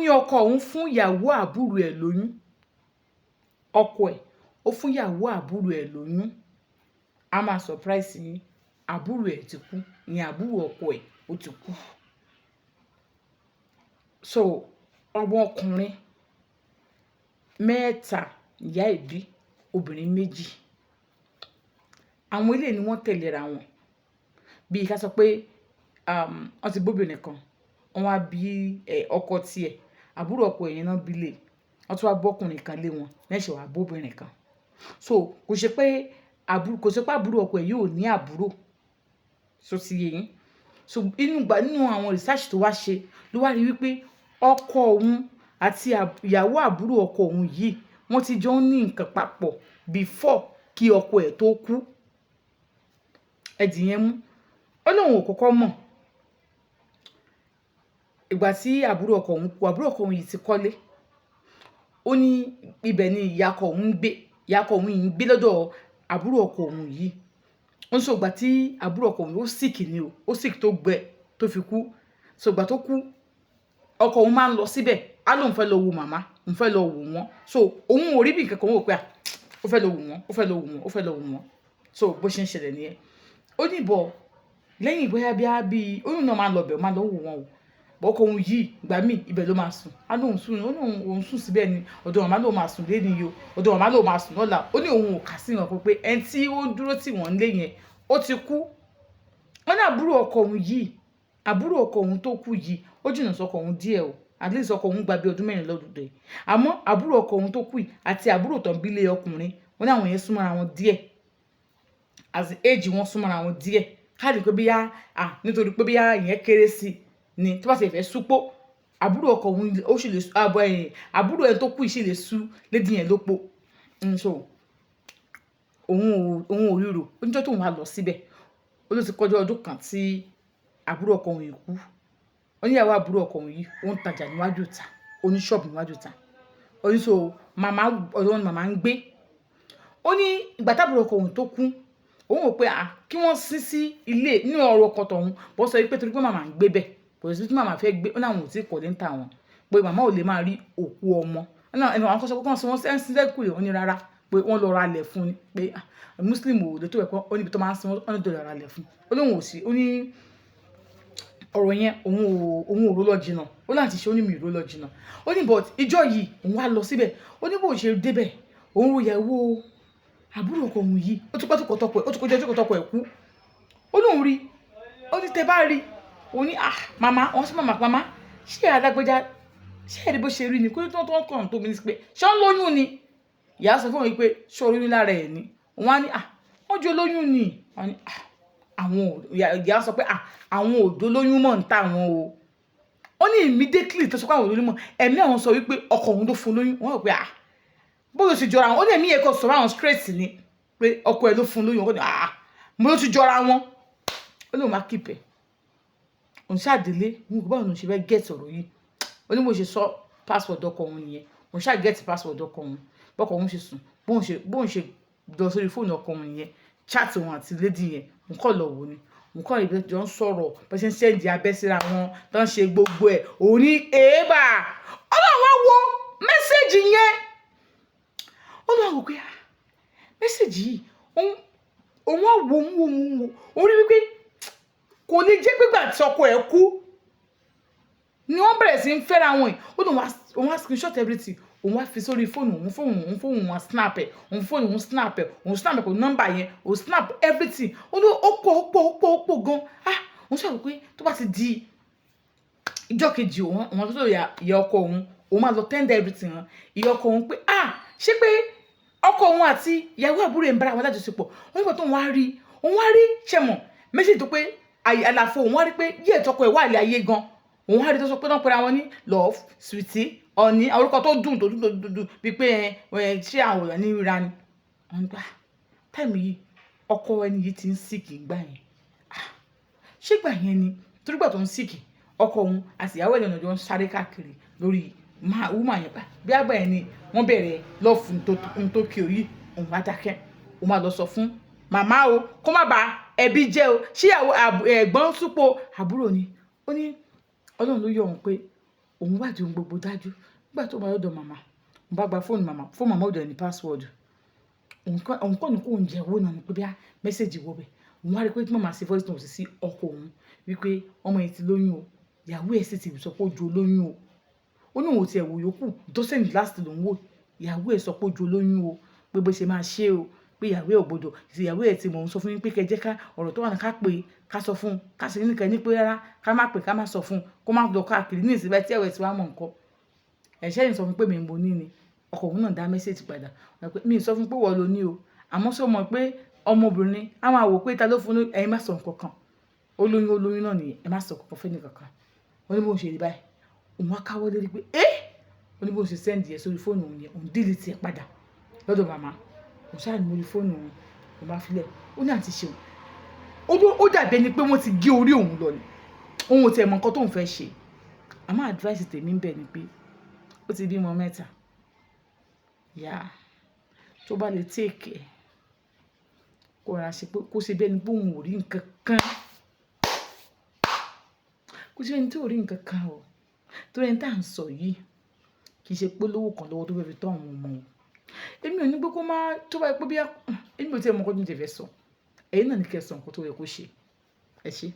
Ní ọkọ òun fún ìyàwó àbúrò ẹ̀ lóyún. Ọkọ ẹ̀ ó fún ìyàwó àbúrò ẹ̀ lóyún. A máa surprise yín, àbúrò ẹ̀ ti kú, ìyẹn àbúrò ọkọ ẹ̀, ó ti kú. So ọmọ ọkùnrin mẹ́ta ìyá ẹ̀ bí, obìnrin méjì. Àwọn eléyìí ni wọ́n tẹ̀léra wọn. Bí ká sọ pé wọ́n ti bí obìnrin kan, wọ́n wá bí ọkọ tiẹ̀, àbúrò ọkọ ẹ̀ yẹn náà bí lé. Wọ́n tún wá bí ọkùnrin kan lé wọn, lẹ́sẹ̀ wá bí obìnrin kan. So kò ṣe pé àbúrò, kò ṣe pé àbúrò ọkọ ẹ̀ yóò ní àbúrò. So ti yé yín. So inú ìgbà nínú àwọn research tó wá ṣe ló wá rí wípé ọkọ òun àti ìyàwó àbúrò ọkọ òun yìí, wọ́n ti jọ ń ní nǹkan papọ̀ before kí ọkọ ẹ̀ tó kú. Ẹ dì yẹn mú. Ó lóun ò kọ́kọ́ mọ̀. Ìgbà tí àbúrò ọkọ òun kú, àbúrò ọkọ òun yìí ti kọ́lé. Ó ní ibẹ̀ ni ìyá ọkọ òun ń gbé. Ìyá ọkọ òun yìí ń gbé lọ́dọ̀ àbúrò ọkọ òun yìí. Ó ní so ìgbà tí àbúrò ọkọ òun ó sick ni o, ó sick tó gbẹ tó fi kú. So ìgbà tó kú, ọkọ òun máa ń lọ síbẹ̀. Á lóun fẹ́ lọ wo màmá, òun fẹ́ lọ wò wọ́n. So òun ò rí bí nǹkan kan, òun wò pé à, ó fẹ́ lọ wò wọ́n, ó fẹ́ lọ wò wọ́n, ó fẹ́ lọ wò wọ́n. So bó ṣe ń ṣẹlẹ̀ nìyẹn. Ó ní but lẹ́yìn bóyá bí ó ní òun náà máa ń lọ bẹ̀, ó máa ń lọ wò wọ́n o. But ọkọ òun yìí, ìgbà míì ibẹ̀ ló máa sùn. Á lóun sùn, ó ní òun sùn síbẹ̀ ni. Ọ̀dọ̀ màmá ló máa sùn léni yìí o. Ọ̀dọ̀ màmá ló máa sùn lọ́la. Ó ní òun ò kà sí nǹkan pé ẹni tí ó ń dúró tì wọ́n nílé yẹn, ó ti kú. Wọ́n ní àbúrò ọkọ òun yìí, àbúrò ọkọ òun tó kú yìí, ó jìnnà sọ́kọ òun díẹ̀ o. At least ọkọ òun gba bí ọdún 4 lọ́dọ̀ ẹ̀. Àmọ́ àbúrò ọkọ òun tó kú yìí àti àbúrò tó ń bí lé ọkùnrin, wọ́n ní àwọn yẹn súnmọ́ ara wọn díẹ̀. As in age wọn súnmọ́ ara wọn díẹ̀. Ká ní pé bóyá, à, nítorí pé bóyá ìyẹn kéré sí ni, tó bá ti fẹ́ súpó, àbúrò ọkọ òun ó sì lè, àbọ̀ ẹ̀yìn, àbúrò ẹni tó kú yìí sì lè sú lady yẹn lópó. So òun ò ríro. Ó ní ọjọ́ tóun wá lọ síbẹ̀, ó ló ti kọjá ọdún kan tí àbúrò ọkọ òun yìí kú. Ó ní ìyàwó àbúrò ọkọ òun yìí, ó ń tajà níwájú ìta, ó ní ṣọ́ọ̀bù níwájú ìta. Ó ní so màmá, ọ̀dọ̀ wọn ni màmá ń gbé. Ó ní ìgbà tí àbúrò ọkọ òun tó kú, òun wò pé à, kí wọ́n sin sí ilé nínú ọ̀rọ̀ ọkọ tọ̀hún. Bó sọ wípé torí pé màmá ń gbé bẹ̀, kò sí tí màmá fẹ́ gbé. Ó ní àwọn ò tí ì kọ́lé ń tà wọ́n, pé màmá ò lè máa rí òkú ọmọ. Ó ní àwọn kan sọ pé kí wọ́n sin wọ́n sí lẹ́kùlé. Ó ní rárá, pé wọ́n lọ ra ilẹ̀ fún ni, pé Muslim ò lè tó bẹ́ẹ̀ pé ó níbi tó máa ń sin wọ́n, wọ́n ní tó lọ ra ilẹ̀ fún. Ó lóun ò sí, ó ní ọ̀rọ̀ yẹn òun ò ró lọ jìnnà. Ó láti ṣe, ó ní mi ò ró lọ jìnnà. Ó ní but ìjọ yìí òun wá lọ síbẹ̀. Ó ní bó ṣe dé bẹ̀, òun ro ìyàwó àbúrò ọkọ òun yìí. Ó ti pẹ́ tó kọ tọkọ ẹ̀, ó ti kọjá ọjọ́ kan tọkọ ẹ̀ kú. Ó lóun rí, ó ní tẹ bá rí, ó ní ah, màmá, wọ́n sọ màmá, màmá, ṣé alágbèjà, ṣé ẹ rí bó ṣe rí ni? Kó tó ń kàn tó mi ní pé ṣé ó ń lóyún ni? Ìyá sọ fún òun pé ṣé o lóyún lára ẹ̀ ni? Òun á ní ah, wọ́n jọ lóyún ni. Wọ́n ní ah, àwọn ò, ìyá sọ pé ah, àwọn ò jó lóyún mọ́ ń tà wọ́n o. Ó ní immediately tó sọ pé àwọn ò lóyún mọ́, ẹ̀mí àwọn sọ wípé ọkọ òun ló fún lóyún. Wọ́n rò pé ah, bó ló ti jọra wọn. Ó ní ẹ̀mí yẹn kò sọ̀rọ̀ àwọn straight ni pé ọkọ ẹ̀ ló fún lóyún. Ó ní ah, mo ló ti jọra wọn. Ó lóun máa keep ẹ̀. Òun ṣáà délé, òun kò báwo ni òun ṣe fẹ́ get ọ̀rọ̀ yìí. Ó ní bó ṣe sọ password ọkọ òun nìyẹn. Òun ṣáà get password ọkọ òun. Bọ́kọ òun ṣe sùn, bóun ṣe lọ sórí fóònù ọkọ òun nìyẹn. Chat òun àti lady yẹn, òun kọ̀ lọ wò ni. Òun kọ̀ rí bí wọ́n jọ ń sọ̀rọ̀, bó ṣe ń send abẹ́ síra wọn, tó ń ṣe gbogbo ẹ̀. Òun ní èébà. Ọlọ́run wá wo message yẹn. Ó lọ wò pé ah, message yìí, òun wá wo, òun wo, òun wo. Òun rí wípé kò lè jẹ́ pé ìgbà tí ọkọ ẹ̀ kú ni wọ́n bẹ̀rẹ̀ sí ń fẹ́ra wọn yìí. Ó lóun wá, òun wá screenshot everything. Òun wá fi sórí fóònù òun, fóònù òun, fóònù òun snap ẹ̀, òun fóònù òun snap ẹ̀, òun snap ẹ̀ pẹ̀lú nọ́mbà yẹn, òun snap everything. Ó ní ó pọ̀, ó pọ̀, ó pọ̀, ó pọ̀ gan. Ah, òun sọ̀rọ̀ pé tó bá ti di ìjọ́ kejì, òun tó ìyá ọkọ òun, òun máa lọ tender everything hàn ìyá ọkọ òun pé ah, ṣé pé ọkọ òun àti ìyàwó àbúrò ẹ̀ ń bára wọn lájọṣepọ̀. Òun nígbà tó òun wá rí, òun wá rí ṣẹ̀mọ̀ méjì tó pé àlàfo, òun wá rí pé yíyẹ tọkọ ẹ̀ wà lé ayé gan. Òun wá rí tó sọ pé wọ́n pera wọn ní love, sweetie, honey, àwọn orúkọ tó dùn, tó dùn, tó dùn, dùn bíi pé ẹ ṣé àwọn èèyàn ní ríra ni. Wọ́n ní pé ah, time yìí ọkọ ẹni yìí ti ń sick gbà yẹn. Ah, ṣé gbà yẹn ni? Torí gbà tó ń sick, ọkọ òun àti ìyàwó ẹ̀ lọ́nà jọ ń sáré káàkiri lórí woman yẹn pa. Bí àgbà yẹn ni wọ́n bẹ̀rẹ̀ love tó kí o yìí. Òun wá dákẹ́. Òun máa lọ sọ fún màmá o, kó má ba ẹbí jẹ́ o. Ṣé ìyàwó ẹ̀gbọ́n súpò àbúrò ni? Ó ní Ọlọ́run ló yọ òun pé Òun wádìí ohun gbogbo dájú. Nígbà tó bá dọ̀dọ̀ màmá, òun bá gba fóònù màmá, fóònù màmá ò dẹ̀ ní password. Òun kọ́ ni kó ń jẹ owó náà ni pé bí a message wọ bẹ̀. Òun wá rí pé tí màmá ṣe voice note sí ọkọ òun wípé ọmọ yìí ti lóyún o. Ìyàwó ẹ̀ sì ti sọ pé ó ju olóyún o. Ó ní òun ò tiẹ̀ wò yòókù tó send last lòun wò. Ìyàwó ẹ̀ sọ pé ó ju olóyún o, pé bó ṣe máa ṣe o, pé ìyàwó ẹ̀ ò gbọdọ̀, ìyàwó ẹ̀ tí mò ń sọ fún yín pé kí ẹ jẹ́ ká ọ̀rọ̀ tó wà ní ká pé ká sọ fún un, ká ṣe kíni kan ní pé rárá, ká má pè ká má sọ fún un, kó má lọ káàkiri ní ìsìn báyìí tí ìyàwó ẹ̀ tí wá mọ̀ nǹkan. Ẹ̀ṣẹ́ yìí sọ fún pé mi mo ní ni. Ọkọ òun náà dá message padà. Mi ò sọ fún pé ìwọ lo ní o. Àmọ́ ṣé o mọ̀ pé ọmọbìnrin á máa wò pé ta ló fún un, ẹ̀yin má sọ nǹkan kan. Ó lóyún, ó lóyún náà nìyẹn. Ẹ má sọ nǹkan kan fún ẹni kankan. Ó ní bó ń ṣe rí báyìí. Òun wá káwọ́ lérí pé, "É!" Ó ní bó ń ṣe send ẹ sórí fóònù òun yẹn, òun delete ẹ padà lọ́dọ̀ màmá. Òun ṣáà ní lórí fóònù òun, òun bá fi lẹ̀. Ó ní àǹtí Ṣeun. Ó dàbí ẹni pé wọ́n ti gé orí òun lọ ni. Òun ò tiẹ̀ mọ̀ nǹkan tó ń fẹ́ ṣe. Àmọ́ advice tèmi ń bẹ ni pé ó ti bímọ mẹ́ta. Yeah. Tó bá lè take care, kó ra ṣe pé kó ṣe bí ẹni pé òun ò rí nǹkan kan. Kó ṣe bí ẹni tí ò rí nǹkan kan o. Torí ẹni tí à ń sọ yìí kì í ṣe pé lówó kan lọ́wọ́ tó fẹ́ fi tọ́ àwọn ọmọ o. Èmi ò ní pé kó má tó bá jẹ́ pé bí èmi ò tí ì mọ̀ nǹkan tí mo ti fẹ́ sọ. Ẹ̀yin náà ní kí ẹ sọ nǹkan tó yẹ kó ṣe. Ẹ ṣé.